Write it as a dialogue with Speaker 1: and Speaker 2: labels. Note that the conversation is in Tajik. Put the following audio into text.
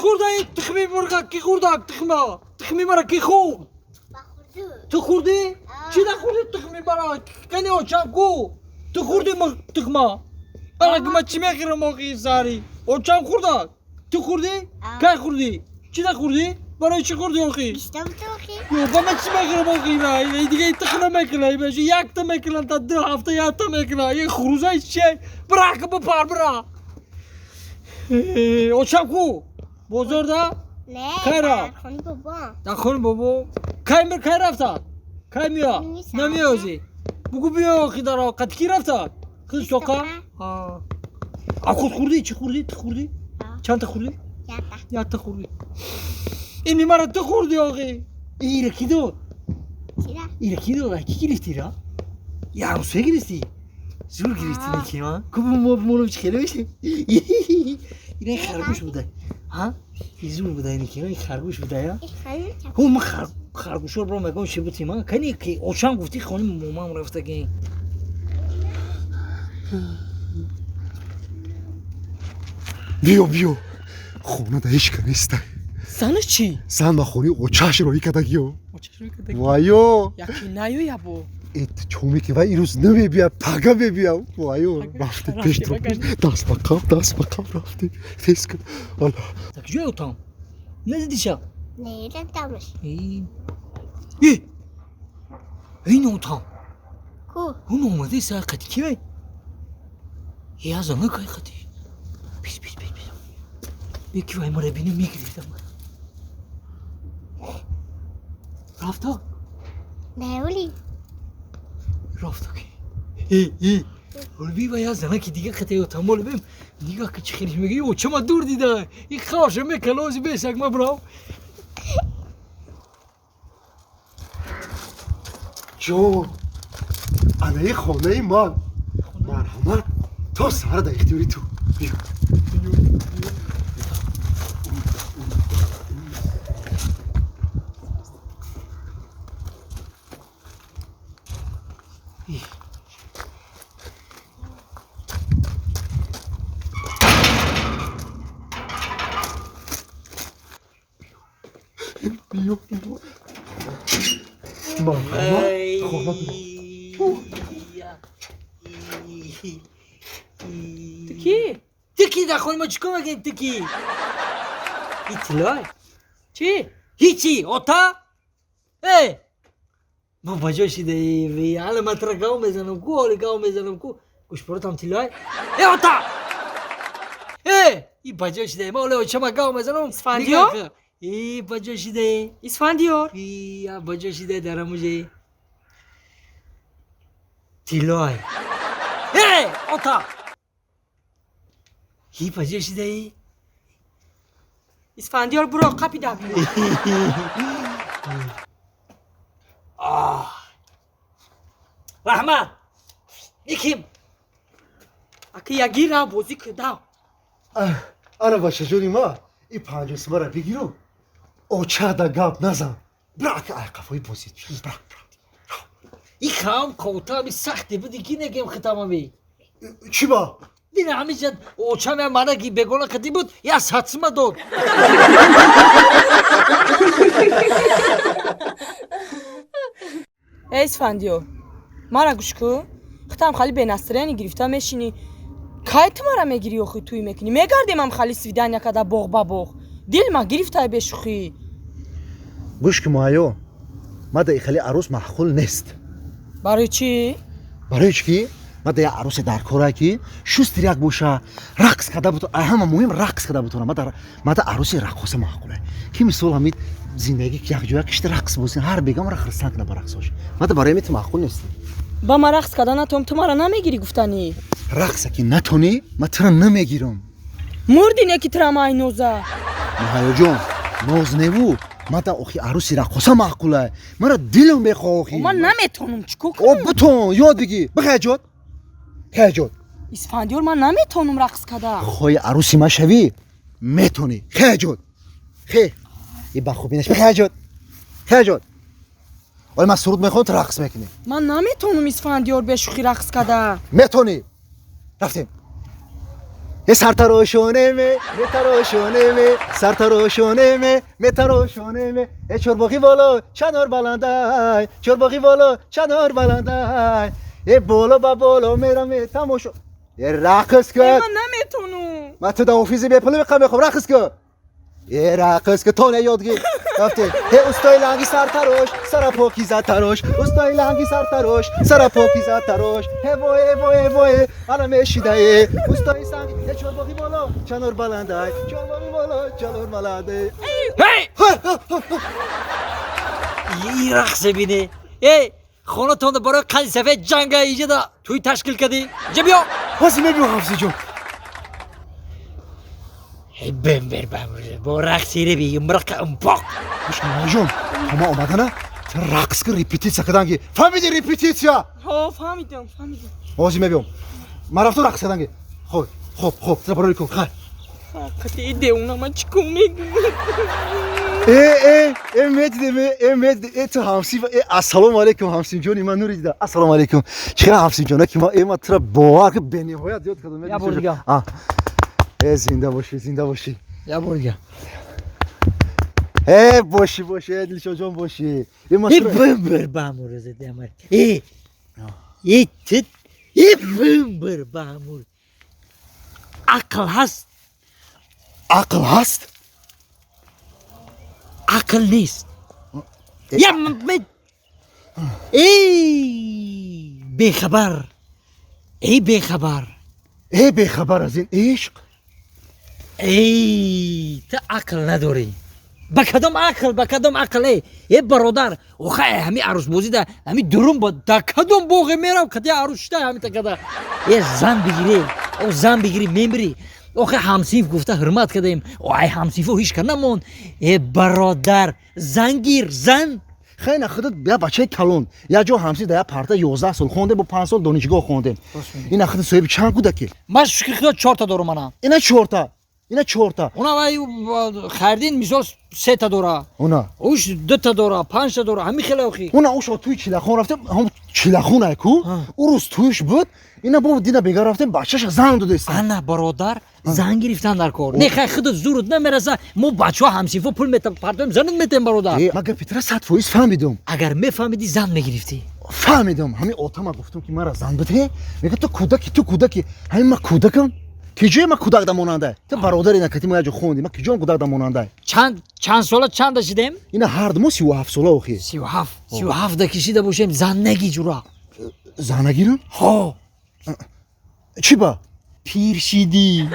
Speaker 1: хӯрда ин тухми мурға? Ки хӯрда тухма? Тухми мара ки хӯрд? Ту хӯрдӣ? Чӣ да хӯрдӣ тухми мара? Кани очам ку? Ту хӯрдӣ тухма? Ала ма чӣ мехӯрам охи сари? Очам хӯрда? Ту хӯрдӣ? Кай хӯрдӣ? Чӣ да хӯрдӣ? Барои чӣ хӯрдӣ охи? Ба ман чӣ мехӯрам охи? Дига тухм намекунам, якта мекунам та 2 ҳафта якта мекунам. Ин хурӯзаи чие? Бира ка бипар, бира. Очам ку? Бозор да?
Speaker 2: Не,
Speaker 1: Кай рафт?
Speaker 2: дар хони бобо.
Speaker 1: Дар хони бобо? Кай мир, кай рафта? Кай миё? Намеёзи? Бугу биё охи дар қати ки рафта? Хиз тоқа? А худ хӯрдӣ? Чӣ хӯрдӣ? Ту хӯрдӣ? Чандта хӯрдӣ?
Speaker 2: Якта.
Speaker 1: Якта хӯрдӣ. Ини мара ту хӯрдӣ охи. Ира ки дод?
Speaker 2: Чира?
Speaker 1: Ира ки дод? Ки гирифтӣ ра? Я ҳамсоя гирифтӣ? Зур гирифтӣ неки, а? Ку мо бимонам чӣ хеле мешавем? Ина харгӯш буда. Ҳа? Зур буда неки, ин харгӯш буда, я? Ҳу ма харгӯшо бро мегон чӣ бутим, а? Кани ки очам гуфтӣ хони момам рафтаги.
Speaker 3: Биё, биё. Хона да ҳеч ка неста.
Speaker 4: Занаш чӣ?
Speaker 3: Зан ба хони очаш роҳӣ кардагиё.
Speaker 4: Очаш роҳӣ кардагӣ?
Speaker 3: Вайё.
Speaker 4: Яки наёя бо.
Speaker 3: Эт чоме ки вай ирӯз намебия, пага мебия. Вайё, рафтем пеш то пеш. Даст ба қабр, даст ба қабр рафтем. Тез кун. Алла.
Speaker 1: Так ҷое отам? Надидиша?
Speaker 2: Не, дидамаш.
Speaker 1: Э! Ин отам.
Speaker 2: Ку?
Speaker 1: Он омадаи сар қати ки вай? Я зана кай қати? Пис, пис, пис, пис. Беки вай мара бинам мегирифтам. Рафта?
Speaker 2: Не, оли.
Speaker 1: Рафта ки. Э, э. Оли би я зана ки дига қати отам оли бим. Нига ки чӣ хелиш меги? О, чама дур дида. И хавша мекалози бесак ма брав.
Speaker 3: Ҷон, анаи хонаи ман. Марҳамат, то саҳар дар ихтиёри ту. Биё. Биё, биё. Марҳамат, хона биё.
Speaker 4: Ту кӣ?
Speaker 1: Ту кӣ дар хони ма чӣ кор мекунӣ ту кӣ? Иттилоъ?
Speaker 4: Чӣ?
Speaker 1: Ҳичи, ота? Э! Ма ба ҷо шидаи, ҳала ман тура гав мезанам ку, ҳоли гав мезанам ку. Гӯшпоротам тиллои? Э, ота! Э! И ба ҷо шидаи, ма ҳоли очама гав мезанам.
Speaker 4: Исфандиёр?
Speaker 1: И ба ҷо шидаи.
Speaker 4: Исфандиёр?
Speaker 1: И ба ҷо шидаи дар ҳамуҷаи. Тиллои. Э, ота! И ба ҷо шидаи?
Speaker 4: Исфандиёр буро қапида биё.
Speaker 1: Раҳмат. Никим.
Speaker 4: Аки ягира бозӣ куда.
Speaker 3: Ана бачаҷони ма, и 50 сумара бигиру очада гап назан. Бира ака ай қафои бозӣ. Бира, бира.
Speaker 1: И хам қотами сахте буди ки негем хитамави.
Speaker 3: Чӣ ба?
Speaker 1: Дина ҳамиҷа очам я манаки бегона қати буд, я 100 сума дод.
Speaker 4: Эй Исфандиёр, мара гӯш кун. Хитам хали бенастроение гирифта мешинӣ. Кай ту мара мегирӣ охи тӯй мекунӣ? Мегардем ам хали свидания када боғ ба боғ. Дил ма гирифтай бешӯхӣ.
Speaker 3: Гӯш ки муайё, ма да хали арӯс маъқул нест.
Speaker 4: Барои чӣ?
Speaker 3: Барои чӣ ки ма да як арӯсе дар кора ки шустир як боша, рақс карда бутона, ай ҳама муҳим рақс карда бутона. Ма да арӯси раққоса маъқуле. Ки мисол ҳамид зиндагӣ якҷоя кишти рақс бозин, ҳар бегам ра хирсан кина ба рақсош. Ма да барои ту маъқул нестӣ.
Speaker 4: Ба ма рақс карда натонам, ту мара намегирӣ гуфтанӣ.
Speaker 3: Рақса ки натонӣ, ма тура намегирам.
Speaker 4: Мурдӣ не ки тура май ноза.
Speaker 3: Муҳайёҷон, ноз неву, ма да охи арӯси раққоса маъқуле. Мара дилам мехоҳ охи.
Speaker 4: Ман наметонам, чӣ кор
Speaker 3: О,
Speaker 4: кунам?
Speaker 3: бутон, ёд бигир. Бихай ҷод. Хай ҷод.
Speaker 4: Исфандиёр, ман наметонам рақс карда.
Speaker 3: Хоҳи арӯси ма шавӣ, метонӣ. Хай ҷод. Хе. И ба хубӣ наш. Бихай ҷод. Хай ҷод. Оли ман суруд мехонам, ту рақс мекунӣ.
Speaker 4: Ман наметонам Исфандиёр бешӯхӣ рақс карда.
Speaker 3: Метонӣ. Рафтем. Э сартарошонеме, метарошонеме, сартарошонеме, метарошонеме. Э чорбоғи боло, чанор баландай, чорбоғи боло, чанор баландай. Э боло ба боло мераме тамошо. Э рақс
Speaker 4: Э,
Speaker 3: кун.
Speaker 4: Ман наметонам.
Speaker 3: Ман ту да офиси бепули мехоҳам, мехоҳам рақс кун. Э рақс кун, то не ёд гир. Рафте. Э устои ланги сартарош, сара покиза тарош. Устои ланги сартарош, сара покиза тарош. Э вой, э вой, э вой, ана мешидае. Устои санги, э чорбоғи боло, чанор баландай. Чорбоғи боло, чанор баландай.
Speaker 1: Ҳей! И рақсе бине. Эй, хонатонда барои қанди сафед ҷанга иҷада тӯй ташкил кардӣ. Иҷа биё.
Speaker 3: Ҳозир мебиём, ҳамсиҷон.
Speaker 1: Эй, бембер бамбер. Бо рақсире би, умрақа умпоқ.
Speaker 3: Гӯш кун, мамаҷон, то ман омадана, ту рақс кун, репетитсия кардан ги. Фаҳмиди репетитсия?
Speaker 4: Ҳо, фаҳмидам, фаҳмидам.
Speaker 3: Ҳозир мебиём. Ман рафтам рақс кардан ги. Хоб, хоб, хоб, ту барои кун, хай.
Speaker 4: Ҳақиқати и девона ман чӣ кор мекунам?
Speaker 3: Э, э, э, медидем, э, э, медидем, э, ту ҳамсиф, э, ассалому алайкум, ҳамсифҷони ман нури дида. Ассалому алайкум. Чӣ хел ҳамсифҷона ки ман, э, ман тура бовар кун, бениҳоят ёд кардам.
Speaker 1: Я бор дига.
Speaker 3: А. Э, зинда бошӣ, зинда бошӣ.
Speaker 1: Я бор дига.
Speaker 3: Э, бошӣ, бошӣ, э, Дилшодҷон, бошӣ. Э, ман
Speaker 1: Э,
Speaker 3: тура
Speaker 1: бембер бамур задамар. Э, э, тит, э, бембер бамур. Ақл ҳаст,
Speaker 3: Ақл ҳаст?
Speaker 1: Ақл нест. Я м- Эй, бехабар. Эй, бехабар.
Speaker 3: Э, бехабар аз ин ишқ?
Speaker 1: Эй, ту ақл надорӣ. Ба кадом ақл, ба кадом ақл, эй? Э, бародар, охай ҳами арӯсбозӣ да ҳами дурум ба да кадом боғе мерам, кади арӯс шида ҳами такада. Э, зан бигирӣ, о зан бигирӣ, мемирӣ. Охе ҳамсинф гуфта ҳурмат кардем. О, ай ҳамсинфо ҳеч ка намонд. Э, бародар, зан гир, зан.
Speaker 3: Хеле худат як бачаи калон, як ҷо ҳамсиф дар як парта 11 сол хондем, бо 5 сол донишгоҳ хондем. Ина худат соҳиби чанд кӯдаки?
Speaker 1: Ман шукри худо чорта дорум ана.
Speaker 3: Ина чорта, ина чорта.
Speaker 1: Она вай Хайрдин мисол сета дора.
Speaker 3: Она.
Speaker 1: Уш дута дора, панҷта дора, ҳами хеле охи.
Speaker 3: Она ошо туи чилахон рафтем, ҳам чилахон ку, ӯ рӯз туиш буд, ина бо дина бега рафтем, бачаша зан додестан.
Speaker 1: Ана бародар, зан гирифтан дар кор. Не хай худат зурут намераса, мо бачаҳо ҳамсинфо пул метапартоем, занат метем бародар.
Speaker 3: Э, ман гапи тра 100% фаҳмидум.
Speaker 1: Агар мефаҳмидӣ зан мегирифтӣ.
Speaker 3: Фаҳмидум, ҳамин отама гуфтум ки мара зан бидеҳ, мега ту кӯдаки, ту кӯдаки. Ҳамин ман кӯдакам? Ки ҷое ман кӯдак да монанда? Ту бародари накати мо як ҷо хондем, ман ки ҷоам кӯдак да монанда?
Speaker 1: Чанд чанд сола чанда шидем?
Speaker 3: Ина ҳар ду мо 37 сола охи.
Speaker 1: 37, 37 да кишида бошем, зан наги ҷура.
Speaker 3: Зан нагирам?
Speaker 1: Ҳо.
Speaker 3: Чӣ ба?
Speaker 1: Пир шидӣ.